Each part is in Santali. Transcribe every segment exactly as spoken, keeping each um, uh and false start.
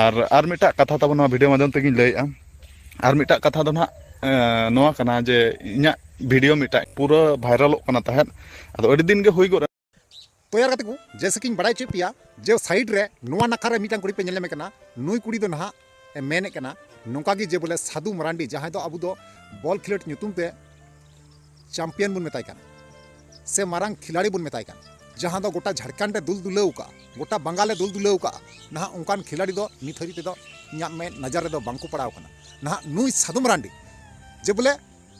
ᱟᱨ ᱟᱨ ᱢᱤᱫᱴᱟᱜ ᱠᱟᱛᱷᱟ ᱛᱟᱵᱚᱱ ᱱᱚᱣᱟ ᱵᱷᱤᱰᱤᱭᱳ ᱢᱟᱫᱽᱫᱷᱚᱢ ᱛᱮᱜᱤᱧ ᱞᱟᱹᱭᱮᱫᱼᱟ᱾ ᱟᱨ ᱢᱤᱫᱴᱟᱜ ᱠᱟᱛᱷᱟ ᱫᱚ ᱱᱟᱦᱟᱜ ᱱᱚᱣᱟ ᱠᱟᱱᱟ ᱡᱮ ᱤᱧᱟᱹᱜ ᱵᱷᱤᱰᱤᱭᱳ ᱢᱤᱫᱴᱟᱜ ᱯᱩᱨᱟᱹ ᱵᱷᱟᱭᱨᱟᱞᱚᱜ ᱠᱟᱱᱟ ᱛᱟᱦᱮᱸᱫ᱾ ᱟᱫᱚ ᱟᱹᱰᱤ ᱫᱤᱱ ᱜᱮ ᱦᱩᱭ ᱜᱚᱫ ᱮᱱᱟ᱾ ᱛᱚ ᱭᱟᱨ ᱜᱟᱛᱮ ᱠᱚ, ᱡᱮᱭᱥᱮ ᱠᱤᱧ ᱵᱟᱲᱟᱭ ᱦᱚᱪᱚᱭᱮᱫ ᱯᱮᱭᱟ ᱡᱮ ᱥᱟᱭᱤᱰ ᱨᱮ ᱱᱚᱣᱟ ᱱᱟᱠᱷᱟ ᱨᱮ ᱢᱤᱫᱴᱟᱝ ᱠᱩᱲᱤ ᱯᱮ ᱧᱮᱞ ᱧᱟᱢᱮ ᱠᱟᱱᱟ, ᱱᱩᱭ ᱠᱩᱲᱤ ᱫᱚ ᱱᱟᱦᱟᱜ ᱮ ᱢᱮᱱᱮᱫ ᱠᱟᱱᱟ ᱱᱚᱝᱠᱟ ᱜᱮ ᱡᱮ ᱵᱚᱞᱮ ᱥᱟᱹᱫᱷᱩ ᱢᱟᱨᱟᱱᱰᱤ, ᱡᱟᱦᱟᱸᱭ ᱫᱚ ᱟᱵᱚ ᱫᱚ ᱵᱚᱞ ᱠᱷᱮᱞᱳᱰ ᱧᱩᱛᱩᱢ ᱛᱮ ᱪᱟᱢᱯᱤᱭᱟᱱ ᱵᱚᱱ ᱢᱮᱛᱟᱭ ᱠᱟᱱ ᱥᱮ ᱢᱟᱨᱟᱝ ᱠᱷᱤᱞᱟᱲᱤ ᱵᱚᱱ ᱢᱮᱛᱟᱭ ᱠᱟᱱ, ᱡᱟᱦᱟᱸ ᱫᱚ ᱜᱚᱴᱟ ᱡᱷᱟᱲᱠᱷᱚᱸᱰ ᱮ ᱫᱩᱞ ᱫᱩᱞᱟᱹᱣ ᱟᱠᱟᱫᱼᱟ, ᱜᱚᱴᱟ ᱵᱟᱝᱜᱟᱞ ᱮ ᱫᱩᱞ ᱫᱩᱞᱟᱹᱣ ᱟᱠᱟᱫᱼᱟ, ᱱᱟᱦᱟᱜ ᱚᱱᱠᱟᱱ ᱠᱷᱤᱞᱟᱲᱤ ᱫᱚ ᱱᱤᱛ ᱦᱟᱹᱨᱤᱡ ᱛᱮᱫᱚ ᱤᱧᱟᱹᱜ ᱢᱮᱫ ᱱᱟᱡᱟᱨ ᱨᱮᱫᱚ ᱵᱟᱝᱠᱚ ᱯᱟᱲᱟᱣ ᱟᱠᱟᱱᱟ᱾ ᱱᱟᱦᱟᱜ ᱱᱩᱭ ᱥᱟᱹᱫᱷᱩ ᱢᱟᱨᱟᱱᱰᱤ ᱡᱮ ᱵᱚᱞᱮ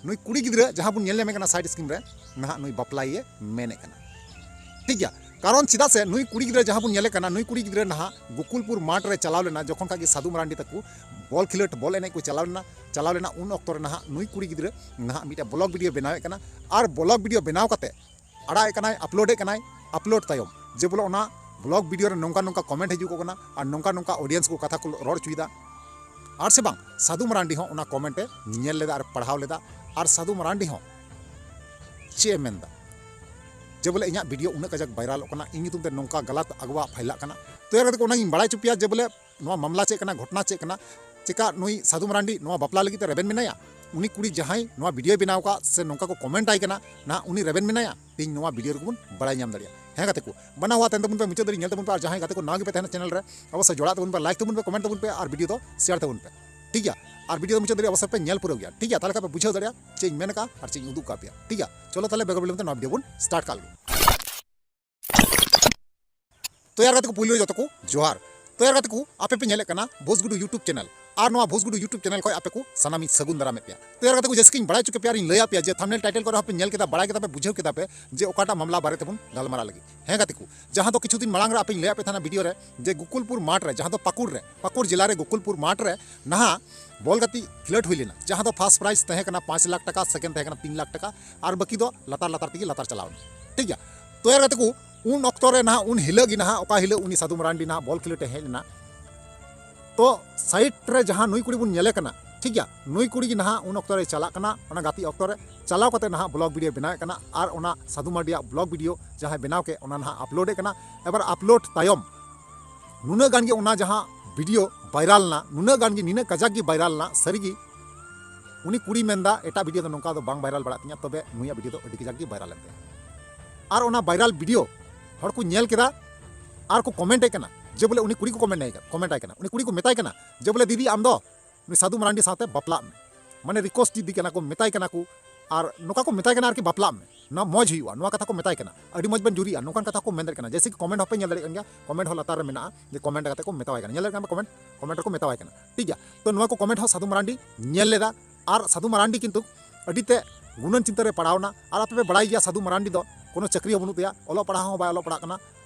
ᱱᱩᱭ ᱠᱩᱲᱤ ᱜᱤᱫᱽᱨᱟᱹ ᱡᱟᱦᱟᱸ ᱵᱚᱱ ᱧᱮᱞ ᱧᱟᱢᱮ ᱠᱟᱱᱟ ᱥᱟᱭᱤᱰ ᱥᱠᱨᱤᱱ ᱨᱮ, ᱱᱟᱦᱟᱜ ᱱᱩᱭ ᱵᱟᱯᱞᱟᱭᱮ ᱢᱮᱱᱮᱫ ᱠᱟᱱᱟ᱾ ᱴᱷᱤᱠ ᱜᱮᱭᱟ, ᱠᱟᱨᱚᱱ ᱪᱮᱫᱟᱜ ᱥᱮ ᱱᱩᱭ ᱠᱩᱲᱤ ᱜᱤᱫᱽᱨᱟᱹ ᱡᱟᱦᱟᱸ ᱵᱚᱱ ᱧᱮᱞᱮ ᱠᱟᱱᱟ, ᱱᱩᱭ ᱠᱩᱲᱤ ᱜᱤᱫᱽᱨᱟᱹ ᱱᱟᱦᱟᱜ ᱜᱳᱠᱩᱞᱯᱩᱨ ᱢᱟᱴᱷ ᱨᱮ ᱪᱟᱞᱟᱣ ᱞᱮᱱᱟ, ᱡᱚᱠᱷᱚᱱ ᱠᱷᱟᱡ ᱜᱮ ᱥᱟᱹᱫᱷᱩ ᱢᱟᱨᱟᱱᱰᱤ ᱛᱟᱠᱚ ᱵᱚᱞ ᱠᱷᱮᱞᱳᱰ, ᱵᱚᱞ ᱮᱱᱮᱡ ᱠᱚ ᱪᱟᱞᱟᱣ ᱞᱮᱱᱟ, ᱪᱟᱞᱟᱣ ᱞᱮᱱᱟ, ᱩᱱ ᱚᱠᱛᱚ ᱨᱮ ᱱᱟᱦᱟᱜ ᱱᱩᱭ ᱠᱩᱲᱤ ᱜᱤᱫᱽᱨᱟᱹ ᱱᱟᱦᱟᱜ ᱢᱤᱫᱴᱮᱱ ᱵᱞᱚᱜ ᱵᱷᱤᱰᱤᱭᱳ ᱵᱮᱱᱟᱣᱮᱫ ᱠᱟᱱᱟ᱾ ᱟᱨ ᱵᱞᱚᱜ ᱵᱷᱤᱰᱤᱭᱳ ᱵᱮᱱᱟᱣ ᱠᱟᱛᱮ ᱟᱲᱟᱜ ᱮᱫ ᱠᱟᱱᱟᱭ, ᱟᱯᱞᱳᱰ ᱮᱫ ᱠᱟᱱᱟᱭ᱾ ᱟᱯᱞᱳᱰ ᱛᱟᱭᱚᱢ ᱡᱮ ᱵᱚᱞᱮ ᱚᱱᱟ ᱵᱞᱚᱜ ᱵᱷᱤᱰᱤᱭᱳ ᱨᱮ ᱱᱚᱝᱠᱟ ᱱᱚᱝᱠᱟ ᱠᱚᱢᱮᱱᱴ ᱦᱤᱡᱩᱜ ᱠᱟᱱᱟ ᱟᱨ ᱱᱚᱝᱠᱟ ᱱᱚᱝᱠᱟ ᱚᱰᱤᱭᱮᱱᱥ ᱠᱚ ᱠᱟᱛᱷᱟ ᱠᱚ ᱨᱚᱲ ᱦᱚᱪᱚᱭᱮᱫᱟ᱾ ᱟᱨ ᱥᱮ ᱵᱟᱝ, ᱥᱟᱹᱫᱷᱩ ᱢᱟᱨᱟᱱᱰᱤ ᱦᱚᱸ ᱚᱱᱟ ᱠᱚᱢᱮᱱᱴ ᱮ ᱧᱮᱞ ᱞᱮᱫᱟ ᱟᱨ ᱯᱟᱲᱦᱟᱣ ᱞᱮᱫᱟ᱾ ᱟᱨ ᱥᱟᱹᱫᱷᱩ ᱢᱟᱨᱟᱱᱰᱤ ᱦᱚᱸ ᱪᱮᱫ ᱮ ᱢᱮᱱᱫᱟ ᱡᱮ ᱵᱚᱞᱮ ᱤᱧᱟᱹᱜ ᱵᱷᱤᱰᱤᱭᱳ ᱩᱱᱟᱹᱜ ᱠᱟᱡᱟᱠ ᱵᱷᱟᱭᱨᱟᱞᱚᱜ ᱠᱟᱱᱟ, ᱤᱧ ᱧᱩᱛᱩᱢ ᱛᱮ ᱱᱚᱝᱠᱟ ᱜᱟᱞᱟᱛ ᱟᱜᱽᱣᱟ ᱯᱷᱟᱭᱞᱟᱜ ᱠᱟᱱᱟ᱾ ᱛᱚ ᱭᱟᱨ ᱜᱟᱛᱮ ᱠᱚ, ᱚᱱᱟᱜᱤᱧ ᱵᱟᱲᱟᱭ ᱦᱚᱪᱚ ᱯᱮᱭᱟ ᱡᱮ ᱵᱚᱞᱮ ᱱᱚᱣᱟ ᱢᱟᱢᱞᱟ ᱪᱮᱫ ᱠᱟᱱᱟ, ᱜᱷᱚᱴᱚᱱᱟ ᱪᱮᱫ ᱠᱟᱱᱟ᱾ ᱪᱮᱠᱟ ᱱᱩᱭ ᱥᱟᱹᱫᱷᱩ ᱢᱟᱨᱟᱱᱰᱤ ᱱᱚᱣᱟ ᱵᱟᱯᱞᱟ ᱞᱟᱹᱜᱤᱫ ᱛᱮ ᱨᱮᱵᱮᱱ ᱢᱮᱱᱟᱭᱟ? ᱩᱱᱤ ᱠᱩᱲᱤ ᱡᱟᱦᱟᱸᱭ ᱱᱚᱣᱟ ᱵᱷᱤᱰᱤᱭᱳᱭ ᱵᱮᱱᱟᱣ ᱟᱠᱟᱫ ᱥᱮ ᱱᱚᱝᱠᱟ ᱠᱚ ᱠᱚᱢᱮᱱᱴ ᱟᱭ ᱠᱟᱱᱟ, ᱱᱟᱦᱟᱜ ᱩᱱᱤ ᱨᱮᱵᱮᱱ ᱢᱮᱱᱟᱭᱟ? ᱛᱮᱦᱮᱧ ᱱᱚᱣᱟ ᱵᱷᱤᱰᱤᱭᱳ ᱨᱮᱜᱮ ᱵᱚᱱ ᱵᱟᱲᱟᱭ ᱧᱟᱢ ᱫᱟᱲᱮᱭᱟᱜᱼᱟ᱾ ᱦᱮᱸ ᱜᱟᱛᱮ ᱠᱚ, ᱵᱟᱱᱟ ᱦᱚᱲ ᱛᱟᱦᱮᱱ ᱛᱟᱵᱚᱱ ᱯᱮ, ᱢᱩᱪᱟᱹᱫ ᱫᱷᱟᱹᱨᱤᱡ ᱧᱮᱞ ᱛᱟᱵᱚᱱ ᱯᱮ᱾ ᱟᱨ ᱡᱟᱦᱟᱸᱭ ᱜᱟᱛᱮ ᱠᱚ ᱱᱟᱣᱟ ᱜᱮᱯᱮ ᱛᱟᱦᱮᱱᱟ ᱪᱮᱱᱮᱞ ᱨᱮ, ᱚᱵᱚᱥᱥᱳᱭ ᱡᱚᱲᱟᱣ ᱛᱟᱵᱚᱱ ᱯᱮ, ᱞᱟᱭᱤᱠ ᱛᱟᱵᱚᱱ ᱯᱮ, ᱠᱚᱢᱮᱱᱴ ᱛᱟᱵᱚᱱ ᱯᱮ ᱟᱨ ᱵᱷᱤᱰᱤᱭᱳ ᱫᱚ ᱥᱮᱭᱟᱨ ᱛᱟᱵᱚᱱ ᱯᱮ᱾ ᱴᱷᱤᱠ ᱜᱮᱭᱟ? ᱟᱨ ᱵᱷᱤᱰᱤᱭᱳ ᱫᱚ ᱢᱩᱪᱟᱹᱫ ᱫᱷᱟᱹᱨᱤᱡ ᱚᱵᱚᱥᱥᱳᱭ ᱯᱮ ᱧᱮᱞ ᱯᱩᱨᱟᱹᱣ ᱜᱮᱭᱟ᱾ ᱴᱷᱤᱠ ᱜᱮᱭᱟ? ᱛᱟᱦᱚᱞᱮ ᱠᱷᱟᱱ ᱯᱮ ᱵᱩᱡᱷᱟᱹᱣ ᱫᱟᱲᱮᱭᱟᱜᱼᱟ ᱪᱮᱫ ᱤᱧ ᱢᱮᱱ ᱟᱠᱟᱫᱼᱟ ᱟᱨ ᱪᱮᱫ ᱤᱧ ᱩᱫᱩᱜ ᱟᱠᱟᱫ ᱯᱮᱭᱟ᱾ ᱴᱷᱤᱠ ᱜᱮᱭᱟ? ᱪᱚᱞᱚ ᱛᱟᱦᱚᱞᱮ ᱵᱮᱜᱚᱨ ᱵᱤᱞᱚᱢ ᱛᱮ ᱱᱚᱣᱟ ᱵᱷᱤᱰᱤᱭᱳ ᱵᱚᱱ ᱥᱴᱟᱨᱴ ᱠᱟᱜ ᱞᱮᱜᱮ᱾ ᱛᱚ ᱭᱟᱨ ᱜᱟᱛᱮ ᱠᱚ, ᱯᱩᱭᱞᱩ ᱨᱮ ᱡᱚᱛᱚ ᱠᱚ ᱡᱚᱦᱟᱨ᱾ ᱛᱚ ᱭᱟᱨ ᱜᱟᱛᱮ ᱠᱚ, ᱟᱯᱮ ᱯᱮ ᱧᱮᱞᱮᱫ ᱠᱟᱱᱟ ᱵᱷᱳᱡᱽᱜᱩᱰᱩ YouTube ᱪᱮᱱᱮᱞ, ᱟᱨ ᱱᱚᱣᱟ ᱵᱷᱳᱡᱽᱜᱩᱰᱩ YouTube ᱪᱮᱱᱮᱞ ᱠᱷᱚᱱ ᱟᱯᱮ ᱠᱚ ᱥᱟᱱᱟᱢᱤᱧ ᱥᱟᱹᱜᱩᱱ ᱫᱟᱨᱟᱢᱮᱫ ᱯᱮᱭᱟ᱾ ᱛᱚ ᱭᱟᱨ ᱜᱟᱛᱮ ᱠᱚ, ᱡᱮᱭᱥᱮ ᱠᱤᱧ ᱵᱟᱲᱟᱭ ᱦᱚᱪᱚ ᱠᱮᱫ ᱯᱮᱭᱟ ᱟᱨᱤᱧ ᱞᱟᱹᱭᱟᱫ ᱯᱮᱭᱟ ᱡᱮ ᱛᱷᱟᱢᱵᱱᱮᱞ ᱴᱟᱭᱴᱮᱞ ᱠᱚᱨᱮ ᱦᱚᱸᱯᱮ ᱧᱮᱞ ᱠᱮᱫᱟ, ᱵᱟᱲᱟᱭ ᱠᱮᱫᱟ ᱯᱮ, ᱵᱩᱡᱷᱟᱹᱣ ᱠᱮᱫᱟ ᱯᱮ ᱡᱮ ᱚᱠᱟᱴᱟᱜ ᱢᱟᱢᱞᱟ ᱵᱟᱨᱮ ᱛᱮᱵᱚᱱ ᱜᱟᱞᱢᱟᱨᱟᱣ ᱞᱟᱹᱜᱤᱫ᱾ ᱦᱮᱸ ᱜᱟᱛᱮ ᱠᱚ, ᱡᱟᱦᱟᱸ ᱫᱚ ᱠᱤᱪᱷᱩ ᱫᱤᱱ ᱢᱟᱲᱟᱝ ᱨᱮ ᱟᱯᱮᱧ ᱞᱟᱹᱭᱟᱫ ᱯᱮ ᱛᱟᱦᱮᱱᱟ ᱵᱷᱤᱰᱤᱭᱳ ᱨᱮ ᱡᱮ ᱜᱳᱠᱩᱞᱯᱩᱨ ᱢᱟᱴᱷ ᱨᱮ, ᱡᱟᱦᱟᱸ ᱫᱚ ᱯᱟᱹᱠᱩᱲ ᱨᱮ, ᱯᱟᱹᱠᱩᱲ ᱡᱮᱞᱟ ᱨᱮ ᱜᱳᱠᱩᱞᱯᱩᱨ ᱢᱟᱴᱷ ᱨᱮ ᱱᱟᱦᱟᱜ ᱵᱚᱞ ᱜᱟᱛᱮᱜ ᱠᱷᱮᱞᱳᱰ ᱦᱩᱭ ᱞᱮᱱᱟ, ᱡᱟᱦᱟᱸ ᱫᱚ ᱯᱷᱟᱥᱴ ᱯᱨᱟᱭᱤᱡᱽ ᱛᱟᱦᱮᱸ ᱠᱟᱱᱟ ᱯᱟᱸᱪ ᱞᱟᱠᱷ ᱴᱟᱠᱟ, ᱥᱮᱠᱮᱱᱰ ᱛᱟᱦᱮᱸ ᱠᱟᱱᱟ ᱛᱤᱱ ᱞᱟᱠᱷ ᱴᱟᱠᱟ, ᱟᱨ ᱵᱟᱹᱠᱤ ᱫᱚ ᱞᱟᱛᱟᱨ ᱞᱟᱛᱟᱨ ᱛᱮᱜᱮ ᱞᱟᱛᱟᱨ ᱪᱟᱞᱟᱣ ᱮᱱᱟ᱾ ᱴᱷᱤᱠ ᱜᱮᱭᱟ? ᱛᱚ ᱭᱟᱨ ᱜᱟᱛᱮ ᱠᱚ, ᱩᱱ ᱚᱠᱛᱚ ᱨᱮ ᱱᱟᱦᱟᱜ, ᱩᱱ ᱦᱤᱞᱳᱜ ᱜᱮ ᱱᱟᱦᱟᱜ, ᱚᱠᱟ ᱦᱤᱞᱳᱜ ᱩᱱᱤ ᱥᱟᱹᱫᱷᱩ ᱢᱟᱨᱟᱱᱰᱤ ᱱᱟᱦᱟᱜ ᱵᱚᱞ ᱠᱷᱮᱞᱳᱰ ᱮ ᱦᱮᱡ ᱞᱮᱱᱟ, ᱛᱚ ᱥᱟᱭᱤᱰ ᱨᱮ ᱡᱟᱦᱟᱸ ᱱᱩᱭ ᱠᱩᱲᱤ ᱵᱚᱱ ᱧᱮᱞᱮ ᱠᱟᱱᱟ, ᱴᱷᱤᱠ ᱜᱮᱭᱟ, ᱱᱩᱭ ᱠᱩᱲᱤ ᱜᱮ ᱱᱟᱦᱟᱜ ᱩᱱ ᱚᱠᱛᱚ ᱨᱮ ᱪᱟᱞᱟᱜ ᱠᱟᱱᱟ, ᱚᱱᱟ ᱜᱟᱛᱮᱜ ᱚᱠᱛᱚ ᱨᱮ ᱪᱟᱞᱟᱣ ᱠᱟᱛᱮ ᱱᱟᱦᱟᱜ ᱵᱞᱚᱜ ᱵᱷᱤᱰᱤᱭᱳ ᱵᱮᱱᱟᱣᱮᱫ ᱠᱟᱱᱟ᱾ ᱟᱨ ᱚᱱᱟ ᱥᱟᱹᱫᱷᱩ ᱢᱟᱨᱰᱤᱭᱟᱜ ᱵᱞᱚᱜ ᱵᱷᱤᱰᱤᱭᱳ ᱡᱟᱦᱟᱸᱭ ᱵᱮᱱᱟᱣ ᱠᱮᱫ, ᱚᱱᱟ ᱱᱟᱦᱟᱜ ᱟᱯᱞᱳᱰ ᱮᱫ ᱠᱟᱱᱟ᱾ ᱮᱵᱟᱨ ᱟᱯᱞᱳᱰ ᱛᱟᱭᱚᱢ ᱱᱩᱱᱟᱹᱜ ᱜᱟᱱ ᱜᱮ ᱚᱱᱟ ᱡᱟᱦᱟᱸ ᱵᱷᱤᱰᱤᱭᱳ ᱵᱷᱟᱭᱨᱟᱞ ᱮᱱᱟ, ᱱᱩᱱᱟᱹᱜ ᱜᱟᱱ ᱜᱮ, ᱱᱤᱱᱟᱹᱜ ᱠᱟᱡᱟᱠ ᱜᱮ ᱵᱷᱟᱭᱨᱟᱞ ᱮᱱᱟ, ᱥᱟᱹᱨᱤᱜᱮ ᱩᱱᱤ ᱠᱩᱲᱤ ᱢᱮᱱᱫᱟ ᱮᱴᱟᱜ ᱵᱷᱤᱰᱤᱭᱳ ᱫᱚ ᱱᱚᱝᱠᱟ ᱫᱚ ᱵᱟᱝ ᱵᱷᱟᱭᱨᱟᱞ ᱵᱟᱲᱟᱜ ᱛᱤᱧᱟ, ᱛᱚᱵᱮ ᱱᱩᱭᱟᱜ ᱵᱷᱤᱰᱤᱭᱳ ᱫᱚ ᱟᱹᱰᱤ ᱠᱟᱡᱟᱠ ᱜᱮ ᱵᱷᱟᱭᱨᱟᱞ ᱮᱱ ᱛᱟᱭᱟ᱾ ᱟᱨ ᱚᱱᱟ ᱵᱷᱟᱭᱨᱟᱞ ᱵᱷᱤᱰᱤᱭᱳ ᱦᱚᱲ ᱠᱚ ᱧᱮᱞ ᱠᱮᱫᱟ ᱟᱨ ᱠᱚ ᱠᱚᱢᱮᱱᱴ ᱮ ᱠᱟᱱᱟ ᱡᱮ ᱵᱚᱞᱮ ᱩᱱᱤ ᱠᱩᱲᱤ ᱠᱚ ᱠᱚᱢᱮᱱᱴ ᱟᱭ ᱠᱟᱱᱟ, ᱩᱱᱤ ᱠᱩᱲᱤ ᱠᱚ ᱢᱮᱛᱟᱭ ᱠᱟᱱᱟ ᱡᱮ ᱵᱚᱞᱮ ᱫᱤᱫᱤ ᱟᱢ ᱫᱚ ᱩᱱᱤ ᱥᱟᱹᱫᱷᱩ ᱢᱟᱨᱟᱱᱰᱤ ᱥᱟᱶᱛᱮ ᱵᱟᱯᱞᱟᱜ ᱢᱮ, ᱢᱟᱱᱮ ᱨᱤᱠᱳᱭᱮᱥᱴ ᱤᱫᱤ ᱠᱟᱱᱟ ᱠᱚ, ᱢᱮᱛᱟᱭ ᱠᱟᱱᱟ ᱠᱚ, ᱟᱨ ᱱᱚᱝᱠᱟ ᱠᱚ ᱢᱮᱛᱟᱭ ᱠᱟᱱᱟ ᱟᱨᱠᱤ ᱵᱟᱯᱞᱟᱜ ᱢᱮ, ᱱᱚᱣᱟ ᱢᱚᱡᱽ ᱦᱩᱭᱩᱜᱼᱟ, ᱱᱚᱣᱟ ᱠᱟᱛᱷᱟ ᱠᱚ ᱢᱮᱛᱟᱭ ᱠᱟᱱᱟ, ᱟᱹᱰᱤ ᱢᱚᱡᱽ ᱵᱮᱱ ᱡᱩᱨᱤᱜᱼᱟ, ᱱᱚᱝᱠᱟᱱ ᱠᱟᱛᱷᱟ ᱠᱚ ᱢᱮᱱ ᱫᱟᱲᱮᱭᱟᱜ ᱠᱟᱱ ᱜᱮᱭᱟ᱾ ᱠᱚᱢᱮᱱᱴ ᱦᱚᱸᱯᱮ ᱧᱮᱞ ᱫᱟᱲᱮᱭᱟᱜ ᱠᱟᱱ ᱜᱮᱭᱟ, ᱠᱚᱢᱮᱱᱴ ᱦᱚᱸ ᱞᱟᱛᱟᱨ ᱨᱮ ᱢᱮᱱᱟᱜᱼᱟ ᱡᱮ ᱠᱚᱢᱮᱱᱴ ᱠᱟᱛᱮ ᱠᱚ ᱢᱮᱛᱟᱣᱟᱭ ᱠᱟᱱᱟ, ᱧᱮᱞ ᱫᱟᱲᱮᱭᱟᱜ ᱠᱟᱱᱟ ᱯᱮ ᱠᱚᱢᱮᱱᱴ, ᱠᱚᱢᱮᱱᱴ ᱨᱮᱠᱚ ᱢᱮᱛᱟᱣᱟᱭ ᱠᱟᱱᱟ, ᱴᱷᱤᱠ ᱜᱮᱭᱟ᱾ ᱛᱚ ᱱᱚᱣᱟ ᱠᱚ ᱠᱚᱢᱮᱱᱴ ᱦᱚᱸ ᱥᱟᱹᱫᱷᱩ ᱢᱟᱨᱟᱱᱰᱤ ᱧᱮᱞ ᱞᱮᱫᱟ, ᱟᱨ ᱥᱟᱹᱫᱷᱩ ᱢᱟᱨᱟᱱᱰᱤ ᱠᱤᱱᱛᱩ ᱟᱹᱰᱤ ᱛᱮ ᱜᱩᱱᱟᱹᱱ ᱪᱤᱱᱛᱟᱹ ᱨᱮ ᱯᱟᱲᱟᱣ ᱮᱱᱟ᱾ ᱟᱨ ᱟᱯᱮ ᱯᱮ ᱵᱟᱲᱟᱭ ᱜᱮᱭᱟ ᱥᱟᱹᱫᱷᱩ ᱢᱟᱨᱟᱱᱰᱤ ᱫᱚ ᱠᱳᱱᱳ ᱪᱟᱹᱠᱨᱤ ᱦᱚᱸ ᱵᱟᱹᱱᱩᱜ ᱛᱟᱭᱟ, ᱚᱞᱚᱜ ᱯᱟᱲᱦᱟᱣ ᱦᱚᱸ ᱵᱟᱭ ᱚᱞᱚᱜ ᱯᱟᱲᱦᱟᱜ ᱠᱟᱱᱟ᱾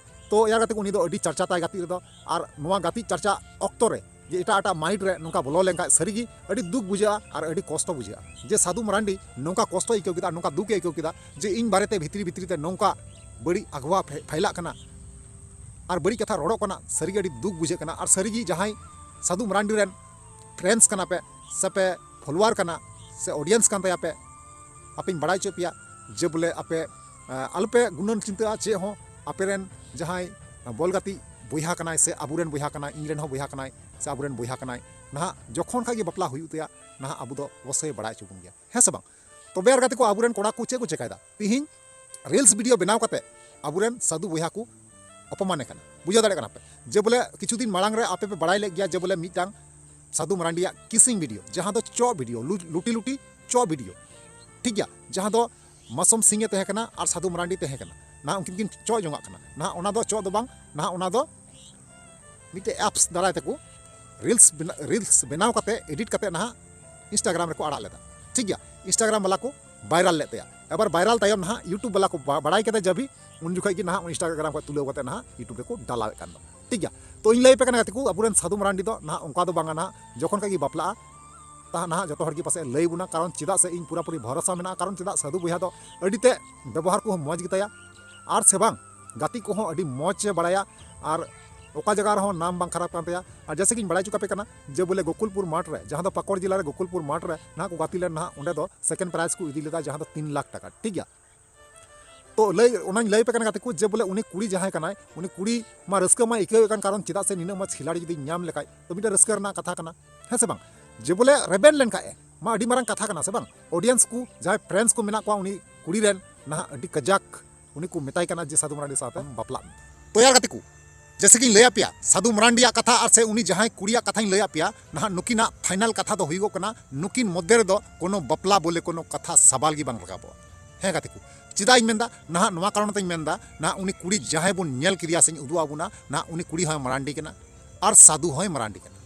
ᱛᱚ ᱮᱭᱟᱨ ᱠᱟᱛᱮ ᱩᱱᱤ ᱫᱚ ᱟᱹᱰᱤ ᱪᱟᱨᱪᱟ ᱛᱟᱭ ᱜᱟᱛᱮᱜ ᱨᱮᱫᱚ᱾ ᱟᱨ ᱱᱚᱣᱟ ᱜᱟᱛᱮᱜ ᱪᱟᱨᱪᱟ ᱚᱠᱛᱚ ᱨᱮ ᱡᱮ ᱮᱴᱟᱜ ᱮᱴᱟᱜ ᱢᱟᱭᱤᱱᱰ ᱨᱮ ᱱᱚᱝᱠᱟ ᱵᱚᱞᱚ ᱞᱮᱱᱠᱷᱟᱱ ᱥᱟᱹᱨᱤᱜᱮ ᱟᱹᱰᱤ ᱫᱩᱠ ᱵᱩᱡᱷᱟᱹᱜᱼᱟ ᱟᱨ ᱟᱹᱰᱤ ᱠᱚᱥᱴᱚ ᱵᱩᱡᱷᱟᱹᱜᱼᱟ᱾ ᱡᱮ ᱥᱟᱹᱫᱷᱩ ᱢᱟᱨᱟᱱᱰᱤ ᱱᱚᱝᱠᱟ ᱠᱚᱥᱴᱚᱭ ᱟᱹᱭᱠᱟᱹᱣ ᱠᱮᱫᱟ, ᱱᱚᱝᱠᱟ ᱫᱩᱠᱮ ᱟᱹᱭᱠᱟᱹᱣ ᱠᱮᱫᱟ ᱡᱮ ᱤᱧ ᱵᱟᱨᱮᱛᱮ ᱵᱷᱤᱛᱨᱤ ᱵᱷᱤᱛᱨᱤ ᱛᱮ ᱱᱚᱝᱠᱟ ᱵᱟᱹᱲᱤᱡ ᱟᱜᱽᱣᱟ ᱯᱷᱮ-, ᱯᱷᱟᱭᱞᱟᱜ ᱠᱟᱱᱟ ᱟᱨ ᱵᱟᱹᱲᱤᱡ ᱠᱟᱛᱷᱟ ᱨᱚᱲᱚᱜ ᱠᱟᱱᱟ, ᱥᱟᱹᱨᱤᱜᱮ ᱟᱹᱰᱤ ᱫᱩᱠ ᱵᱩᱡᱷᱟᱹᱜ ᱠᱟᱱᱟ᱾ ᱟᱨ ᱥᱟᱹᱨᱤᱜᱮ ᱡᱟᱦᱟᱸᱭ ᱥᱟᱹᱫᱷᱩ ᱢᱟᱨᱟᱱᱰᱤ ᱨᱮᱱ ᱯᱷᱨᱮᱱᱰᱥ ᱠᱟᱱᱟ ᱯᱮ ᱥᱮ ᱯᱮ ᱯᱷᱚᱞᱳᱣᱟᱨ ᱠᱟᱱᱟ ᱥᱮ ᱚᱰᱤᱭᱮᱱᱥ ᱠᱟᱱ ᱛᱟᱭᱟ ᱯᱮ, ᱟᱯᱮᱧ ᱵᱟᱲᱟᱭ ᱦᱚᱪᱚᱭᱮᱫ ᱯᱮᱭᱟ ᱡᱮ ᱵᱚᱞᱮ ᱟᱯᱮ, ᱟᱸ, ᱟᱞᱚᱯᱮ ᱜᱩᱱᱟᱹᱱ ᱪᱤᱱᱛᱟᱹᱜᱼᱟ ᱪᱮᱫ ᱦᱚᱸ᱾ ᱟᱯᱮ ᱨᱮᱱ ᱡᱟᱦᱟᱸᱭ ᱵᱚᱞ ᱜᱟᱛᱮᱜ ᱵᱚᱭᱦᱟ ᱠᱟᱱᱟᱭ ᱥᱮ ᱟᱵᱚᱨᱮᱱ ᱵᱚᱭᱦᱟ ᱠᱟᱱᱟᱭ, ᱤᱧ ᱨᱮᱱ ᱦᱚᱸ ᱵᱚᱭᱦᱟ ᱠᱟᱱᱟᱭ ᱥᱮ ᱟᱵᱚᱨᱮᱱ ᱵᱚᱭᱦᱟ ᱠᱟᱱᱟᱭ, ᱱᱟᱦᱟᱜ ᱡᱚᱠᱷᱚᱱ ᱠᱷᱟᱡ ᱜᱮ ᱵᱟᱯᱞᱟ ᱦᱩᱭᱩᱜ ᱛᱟᱭᱟ, ᱱᱟᱦᱟᱜ ᱟᱵᱚ ᱫᱚ ᱚᱵᱚᱥᱥᱳᱭ ᱵᱟᱲᱟᱭ ᱦᱚᱪᱚ ᱵᱚᱱ ᱜᱮᱭᱟ, ᱦᱮᱸ ᱥᱮ ᱵᱟᱝ? ᱛᱚᱵᱮ ᱟᱨ ᱜᱟᱛᱮ ᱠᱚ, ᱟᱵᱚᱨᱮᱱ ᱠᱚᱲᱟ ᱠᱚ ᱪᱮᱫ ᱠᱚ ᱪᱮᱠᱟᱭᱮᱫᱟ? ᱛᱤᱦᱤᱧ ᱨᱤᱞᱥ ᱵᱷᱤᱰᱤᱭᱳ ᱵᱮᱱᱟᱣ ᱠᱟᱛᱮ ᱟᱵᱚᱨᱮᱱ ᱥᱟᱹᱫᱷᱩ ᱵᱚᱭᱦᱟ ᱠᱚ ᱚᱯᱚᱢᱟᱱᱮ ᱠᱟᱱᱟ, ᱵᱩᱡᱷᱟᱹᱣ ᱫᱟᱲᱮᱭᱟᱜ ᱠᱟᱱᱟ ᱯᱮ? ᱡᱮ ᱵᱚᱞᱮ ᱠᱤᱪᱷᱩ ᱫᱤᱱ ᱢᱟᱲᱟᱝ ᱨᱮ ᱟᱯᱮ ᱯᱮ ᱵᱟᱲᱟᱭ ᱞᱮᱫ ᱜᱮᱭᱟ ᱡᱮ ᱵᱚᱞᱮ ᱢᱤᱫᱴᱟᱝ ᱥᱟᱹᱫᱷᱩ ᱢᱟᱨᱟᱱᱰᱤᱭᱟᱜ ᱠᱤᱥᱤᱝ ᱵᱷᱤᱰᱤᱭᱳ, ᱡᱟᱦᱟᱸ ᱫᱚ ᱪᱚᱜ ᱵᱷᱤᱰᱤᱭᱳ, ᱞᱩ-, ᱞᱩᱴᱤ ᱞᱩᱴᱤ ᱪᱚᱜ ᱵᱷᱤᱰᱤᱭᱳ, ᱴᱷᱤᱠ ᱜᱮᱭᱟ, ᱡᱟᱦᱟᱸ ᱫᱚ ᱢᱟᱥᱩᱢ ᱥᱤᱝ ᱮ ᱛᱟᱦᱮᱸ ᱠᱟᱱᱟ ᱟᱨ ᱥᱟᱹᱫᱷᱩ ᱢᱟᱨᱟᱱᱰᱤ ᱛᱟᱦᱮᱸ ᱠᱟᱱᱟ᱾ ᱱᱟᱦᱟᱜ ᱩᱱᱠᱤᱱ ᱠᱤᱱ ᱪᱚᱜ ᱡᱚᱝᱟᱜ ᱠᱟᱱᱟ᱾ ᱱᱟᱦᱟᱜ ᱚᱱᱟ ᱫᱚ ᱪᱚᱜ ᱫᱚ ᱵᱟᱝ, ᱱᱟᱦᱟᱜ ᱚᱱᱟ ᱫᱚ ᱢᱤᱫᱴᱮᱡ ᱮᱯᱥ ᱫᱟᱨᱟᱭ ᱛᱮᱠᱚ ᱨᱤᱞᱥ ᱵᱮᱱᱟ-, ᱨᱤᱞᱥ ᱵᱮᱱᱟᱣ ᱠᱟᱛᱮ, ᱮᱰᱤᱴ ᱠᱟᱛᱮ ᱱᱟᱦᱟᱜ ᱤᱱᱥᱴᱟᱜᱨᱟᱢ ᱨᱮᱠᱚ ᱟᱲᱟᱜ ᱞᱮᱫᱟ, ᱴᱷᱤᱠ ᱜᱮᱭᱟ᱾ ᱤᱱᱥᱴᱟᱜᱨᱟᱢ ᱵᱟᱞᱟ ᱠᱚ ᱵᱷᱟᱭᱨᱟᱞ ᱞᱮᱫ ᱛᱟᱭᱟ᱾ ᱮᱵᱟᱨ ᱵᱷᱟᱭᱨᱟᱞ ᱛᱟᱭᱚᱢ ᱱᱟᱦᱟᱜ ᱤᱭᱩᱴᱩᱵᱽ ᱵᱟᱞᱟ ᱠᱚ ᱵᱟ-, ᱵᱟᱲᱟᱭ ᱠᱮᱫᱟ ᱡᱟᱵᱤ, ᱩᱱ ᱡᱚᱠᱷᱚᱡ ᱜᱮ ᱱᱟᱦᱟᱜ ᱤᱱᱥᱴᱟᱜᱨᱟᱢ ᱠᱷᱚᱱ ᱛᱩᱞᱟᱹᱣ ᱠᱟᱛᱮ ᱱᱟᱦᱟᱜ ᱤᱭᱩᱴᱩᱵᱽ ᱨᱮᱠᱚ ᱰᱟᱞᱟᱣᱮᱫ ᱠᱟᱱ ᱫᱚ, ᱴᱷᱤᱠ ᱜᱮᱭᱟ᱾ ᱛᱚ ᱤᱧ ᱞᱟᱹᱭ ᱟᱯᱮ ᱠᱟᱱᱟ ᱜᱟᱛᱮ ᱠᱚ, ᱟᱵᱚᱨᱮᱱ ᱥᱟᱹᱫᱷᱩ ᱢᱟᱨᱟᱱᱰᱤ ᱫᱚ ᱱᱟᱦᱟᱜ ᱚᱱᱠᱟ ᱫᱚ ᱵᱟᱝᱟ ᱱᱟᱦᱟᱜ, ᱡᱚᱠᱷᱚᱱ ᱠᱷᱟᱡ ᱜᱮ ᱵᱟᱯᱞᱟᱜᱼᱟ, ᱛᱟᱦᱟᱜ ᱱᱟᱦᱟᱜ ᱡᱚᱛᱚ ᱦᱚᱲ ᱜᱮ ᱯᱟᱥᱮᱡ ᱞᱟᱹᱭ ᱵᱚᱱᱟ, ᱠᱟᱨᱚᱱ ᱪᱮᱫᱟᱜ ᱥᱮ ᱤᱧ ᱯᱩᱨᱟᱹᱯᱩᱨᱤ ᱵᱷᱚᱨᱚᱥᱟ ᱢᱮᱱᱟᱜᱼᱟ, ᱠᱟᱨᱚᱱ ᱪᱮᱫᱟᱜ ᱥᱟᱹᱫᱷᱩ ᱵᱚᱭᱦᱟ ᱫᱚ ᱟᱹᱰᱤ ᱛᱮ ᱵᱮᱵᱚᱦᱟᱨ ᱠᱚᱦᱚᱸ ᱢᱚᱡᱽ ᱜᱮᱛᱟᱭᱟ᱾ ᱟᱨ ᱥᱮ ᱵᱟᱝ, ᱜᱟᱛᱮ ᱠᱚᱦᱚᱸ ᱟᱹᱰᱤ ᱢᱚᱡᱽ ᱮ ᱵᱟᱲᱟᱭᱟ, ᱟᱨ ᱚᱠᱟ ᱡᱟᱭᱜᱟ ᱨᱮᱦᱚᱸ ᱱᱟᱢ ᱵᱟᱝ ᱠᱷᱟᱨᱟᱯ ᱠᱟᱱ ᱛᱟᱭᱟ᱾ ᱟᱨ ᱡᱮᱭᱥᱮ ᱠᱤᱧ ᱵᱟᱲᱟᱭ ᱦᱚᱪᱚ ᱠᱟᱯᱮ ᱠᱟᱱᱟ ᱡᱮ ᱵᱚᱞᱮ ᱜᱳᱠᱩᱞᱯᱩᱨ ᱢᱟᱴᱷ ᱨᱮ, ᱡᱟᱦᱟᱸ ᱫᱚ ᱯᱟᱠᱩᱲ ᱡᱮᱞᱟ ᱨᱮ ᱜᱳᱠᱩᱞᱯᱩᱨ ᱢᱟᱴᱷ ᱨᱮ ᱱᱟᱦᱟᱜ ᱠᱚ ᱜᱟᱛᱮ ᱞᱮᱱ, ᱱᱟᱦᱟᱜ ᱚᱸᱰᱮ ᱫᱚ ᱥᱮᱠᱮᱱᱰ ᱯᱨᱟᱭᱤᱡᱽ ᱠᱚ ᱤᱫᱤ ᱞᱮᱫᱟ, ᱡᱟᱦᱟᱸ ᱫᱚ ᱛᱤᱱ ᱞᱟᱠᱷ ᱴᱟᱠᱟ, ᱴᱷᱤᱠ ᱜᱮᱭᱟ᱾ ᱛᱚ ᱞᱟᱹᱭ, ᱚᱱᱟᱧ ᱞᱟᱹᱭ ᱟᱯᱮ ᱠᱟᱱᱟ ᱜᱟᱛᱮ ᱠᱚ, ᱡᱮ ᱵᱚᱞᱮ ᱩᱱᱤ ᱠᱩᱲᱤ ᱡᱟᱦᱟᱸᱭ ᱠᱟᱱᱟᱭ, ᱩᱱᱤ ᱠᱩᱲᱤ ᱢᱟ ᱨᱟᱹᱥᱠᱟᱹ ᱢᱟᱭ ᱟᱹᱭᱠᱟᱹᱣᱮᱫ ᱠᱟᱱ, ᱠᱟᱨᱚᱱ ᱪᱮᱫᱟᱜ ᱥᱮ ᱱᱤᱱᱟᱹᱜ ᱢᱚᱡᱽ ᱠᱷᱤᱞᱟᱲᱤ ᱡᱩᱫᱤ ᱧᱟᱢ ᱞᱮᱠᱷᱟᱡ ᱛᱚ ᱢᱤᱫᱴᱮᱱ ᱨᱟᱹᱥᱠᱟᱹ ᱨᱮᱱᱟᱜ ᱠᱟᱛᱷᱟ ᱠᱟᱱᱟ, ᱦᱮᱸ ᱥᱮ ᱵᱟᱝ? ᱡᱮ ᱵᱚᱞᱮ ᱨᱮᱵᱮᱱ ᱞᱮᱱᱠᱷᱟᱡ ᱮ, ᱢᱟ ᱟᱹᱰᱤ ᱢᱟᱨᱟᱝ ᱠᱟᱛᱷᱟ ᱠᱟᱱᱟ ᱥᱮ ᱵᱟᱝ? ᱚᱰᱤᱭᱮᱱᱥ ᱠᱚ, ᱡᱟᱦᱟᱸᱭ ᱯᱷᱨᱮᱱᱰᱥ ᱠᱚ ᱢᱮᱱᱟᱜ ᱠᱚᱣᱟ ᱩᱱᱤ ᱠᱩᱲᱤ ᱨᱮᱱ, ᱱᱟᱦᱟᱜ ᱟᱹᱰᱤ ᱠᱟᱡᱟᱠ ᱩᱱᱤ ᱠᱚ ᱢᱮᱛᱟᱭ ᱠᱟᱱᱟ ᱡᱮ ᱥᱟᱹᱫᱷᱩ ᱢᱟᱨᱟᱱᱰᱤ ᱥᱟᱶᱛᱮ ᱵᱟᱯᱞᱟᱜ ᱢᱮ᱾ ᱛᱚ ᱭᱟᱨ ᱜᱟᱛᱮ ᱠᱚ, ᱡᱮᱭᱥᱮ ᱠᱤᱧ ᱞᱟᱹᱭ ᱟᱯᱮᱭᱟ, ᱥᱟᱹᱫᱷᱩ ᱢᱟᱨᱟᱱᱰᱤᱭᱟᱜ ᱠᱟᱛᱷᱟ ᱟᱨ ᱥᱮ ᱩᱱᱤ ᱡᱟᱦᱟᱸᱭ ᱠᱩᱲᱤᱭᱟᱜ ᱠᱟᱛᱷᱟᱧ ᱞᱟᱹᱭ ᱟᱯᱮᱭᱟ, ᱱᱟᱦᱟᱜ ᱱᱩᱠᱤᱱᱟᱜ ᱯᱷᱟᱭᱱᱟᱞ ᱠᱟᱛᱷᱟ ᱫᱚ ᱦᱩᱭᱩᱜᱚᱜ ᱠᱟᱱᱟ, ᱱᱩᱠᱤᱱ ᱢᱚᱫᱽᱫᱷᱮ ᱨᱮᱫᱚ ᱠᱳᱱᱳ ᱵᱟᱯᱞᱟ ᱵᱚᱞᱮ ᱠᱳᱱᱳ ᱠᱟᱛᱷᱟ ᱥᱟᱵᱟᱞ ᱜᱮ ᱵᱟᱝ ᱨᱟᱠᱟᱵᱚᱜᱼᱟ᱾ ᱦᱮᱸ ᱜᱟᱛᱮ ᱠᱚ, ᱪᱮᱫᱟᱜ ᱤᱧ ᱢᱮᱱᱫᱟ? ᱱᱟᱦᱟᱜ ᱱᱚᱣᱟ ᱠᱟᱨᱚᱱ ᱛᱮᱧ ᱢᱮᱱᱫᱟ, ᱱᱟᱦᱟᱜ ᱩᱱᱤ ᱠᱩᱲᱤ ᱡᱟᱦᱟᱸᱭ ᱵᱚᱱ ᱧᱮᱞ ᱠᱮᱫᱮᱭᱟ ᱥᱮᱧ ᱩᱫᱩᱜ ᱟᱵᱚᱱᱟ, ᱱᱟᱦᱟᱜ ᱩᱱᱤ ᱠᱩᱲᱤ ᱦᱚᱸᱭ ᱢᱟᱨᱟᱱᱰᱤ ᱠᱟᱱᱟ ᱟᱨ ᱥᱟᱹᱫᱷᱩ ᱦᱚᱸᱭ ᱢᱟᱨᱟᱱᱰᱤ ᱠᱟᱱᱟ᱾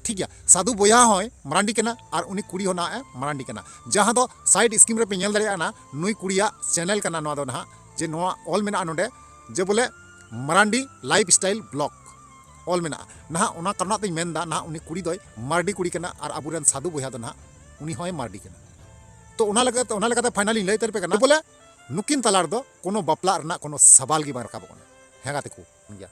ᱴᱷᱤᱠ ᱜᱮᱭᱟ, ᱥᱟᱹᱫᱷᱩ ᱵᱚᱭᱦᱟ ᱦᱚᱸᱭ ᱢᱟᱨᱟᱱᱰᱤ ᱠᱟᱱᱟ ᱟᱨ ᱩᱱᱤ ᱠᱩᱲᱤ ᱦᱚᱸ ᱱᱟᱦᱟᱜ ᱮ ᱢᱟᱨᱟᱱᱰᱤ ᱠᱟᱱᱟ᱾ ᱡᱟᱦᱟᱸ ᱫᱚ ᱥᱟᱭᱤᱰ ᱥᱠᱨᱤᱱ ᱨᱮᱯᱮ ᱧᱮᱞ ᱫᱟᱲᱮᱭᱟᱜᱼᱟ, ᱱᱩᱭ ᱠᱩᱲᱤᱭᱟᱜ ᱪᱮᱱᱮᱞ ᱠᱟᱱᱟ ᱱᱚᱣᱟ ᱫᱚ ᱱᱟᱦᱟᱜ, ᱡᱮ ᱱᱚᱣᱟ ᱚᱞ ᱢᱮᱱᱟᱜᱼᱟ ᱱᱚᱰᱮ, ᱡᱮ ᱵᱚᱞᱮ ᱢᱟᱨᱟᱱᱰᱤ ᱞᱟᱭᱤᱯᱷ ᱥᱴᱟᱭᱤᱞ ᱵᱞᱚᱜ ᱚᱞ ᱢᱮᱱᱟᱜᱼᱟ᱾ ᱱᱟᱦᱟᱜ ᱚᱱᱟ ᱠᱟᱨᱚᱱᱟᱜ ᱛᱮᱧ ᱢᱮᱱᱫᱟ, ᱱᱟᱦᱟᱜ ᱩᱱᱤ ᱠᱩᱲᱤ ᱫᱚᱭ ᱢᱟᱨᱰᱤ ᱠᱩᱲᱤ ᱠᱟᱱᱟ ᱟᱨ ᱟᱵᱚᱨᱮᱱ ᱥᱟᱹᱫᱷᱩ ᱵᱚᱭᱦᱟ ᱫᱚ ᱱᱟᱦᱟᱜ ᱩᱱᱤ ᱦᱚᱸᱭ ᱢᱟᱨᱰᱤ ᱠᱟᱱᱟ᱾ ᱛᱚ ᱚᱱᱟ ᱞᱮᱠᱟᱛᱮ, ᱚᱱᱟ ᱞᱮᱠᱟᱛᱮ ᱯᱷᱟᱭᱱᱟᱞᱤᱧ ᱞᱟᱹᱭ ᱩᱛᱟᱹᱨ ᱯᱮ ᱠᱟᱱᱟ, ᱵᱚᱞᱮ ᱱᱩᱠᱤᱱ ᱛᱟᱞᱟ ᱨᱮᱫᱚ ᱠᱳᱱᱳ ᱵᱟᱯᱞᱟ ᱨᱮᱱᱟᱜ ᱠᱳᱱᱳ ᱥᱟᱵᱟᱞ ᱜᱮ ᱵᱟᱝ ᱨᱟᱠᱟᱵᱚᱜ ᱠᱟᱱᱟ᱾ ᱦᱮᱸ ᱜᱟᱛᱮ ᱠᱚ, ᱴᱷᱤᱠ ᱜᱮᱭᱟ᱾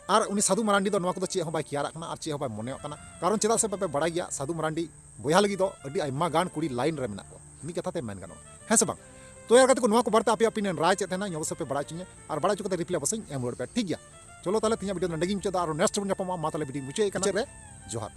ᱟᱨ ᱩᱱᱤ ᱥᱟᱹᱫᱷᱩ ᱢᱟᱨᱟᱱᱰᱤ ᱫᱚ ᱱᱚᱣᱟ ᱠᱚᱫᱚ ᱪᱮᱫ ᱦᱚᱸ ᱵᱟᱭ ᱠᱮᱭᱟᱨᱟᱜ ᱠᱟᱱᱟ ᱟᱨ ᱪᱮᱫ ᱦᱚᱸ ᱵᱟᱭ ᱢᱚᱱᱮᱭᱟᱜ ᱠᱟᱱᱟ᱾ ᱠᱟᱨᱚᱱ ᱪᱮᱫᱟᱜ ᱥᱮ ᱵᱟᱯᱮ ᱵᱟᱲᱟᱭ ᱜᱮᱭᱟ, ᱥᱟᱹᱫᱷᱩ ᱢᱟᱨᱟᱱᱰᱤ ᱵᱚᱭᱦᱟ ᱞᱟᱹᱜᱤᱫ ᱫᱚ ᱟᱹᱰᱤ ᱟᱭᱢᱟ ᱜᱟᱱ ᱠᱩᱲᱤ ᱞᱟᱭᱤᱱ ᱨᱮ ᱢᱮᱱᱟᱜ ᱠᱚᱣᱟ, ᱢᱤᱫ ᱠᱟᱛᱷᱟ ᱛᱮ ᱢᱮᱱ ᱜᱟᱱᱚᱜᱼᱟ, ᱦᱮᱸ ᱥᱮ ᱵᱟᱝ? ᱛᱚ ᱭᱟᱨ ᱜᱟᱛᱮ ᱠᱚ, ᱱᱚᱣᱟ ᱠᱚ ᱵᱟᱨᱮᱛᱮ ᱟᱯᱮᱭᱟᱜ ᱚᱯᱤᱱᱤᱭᱚᱱ ᱨᱟᱭ ᱪᱮᱫ ᱛᱟᱦᱮᱱᱟ, ᱤᱧ ᱚᱵᱚᱥᱥᱳᱭ ᱯᱮ ᱵᱟᱲᱟᱭ ᱦᱚᱪᱚᱧᱟ ᱟᱨ ᱵᱟᱲᱟᱭ ᱦᱚᱪᱚ ᱠᱟᱛᱮ ᱨᱤᱯᱞᱟᱭ ᱚᱵᱚᱥᱥᱳᱭ ᱮᱢ ᱨᱩᱣᱟᱹᱲ ᱯᱮ, ᱴᱷᱤᱠ ᱜᱮᱭᱟ? ᱪᱚᱞᱚ ᱛᱟᱦᱞᱮ ᱛᱮᱦᱮᱧᱟᱜ ᱵᱷᱤᱰᱤᱭᱳ ᱫᱚ ᱱᱚᱰᱮ ᱜᱤᱧ ᱢᱩᱪᱟᱹᱫᱟ, ᱟᱨᱚ ᱱᱮᱠᱥᱴ ᱵᱚᱱ ᱧᱟᱯᱟᱢᱟ᱾ ᱢᱟ ᱛᱟᱦᱞᱮ ᱵᱷᱤᱰᱤᱭᱳ ᱢᱩᱪᱟᱹᱫ ᱠᱟᱱᱟ, ᱢᱩᱪᱟᱹᱫ ᱨᱮ ᱡᱚᱦᱟᱨ᱾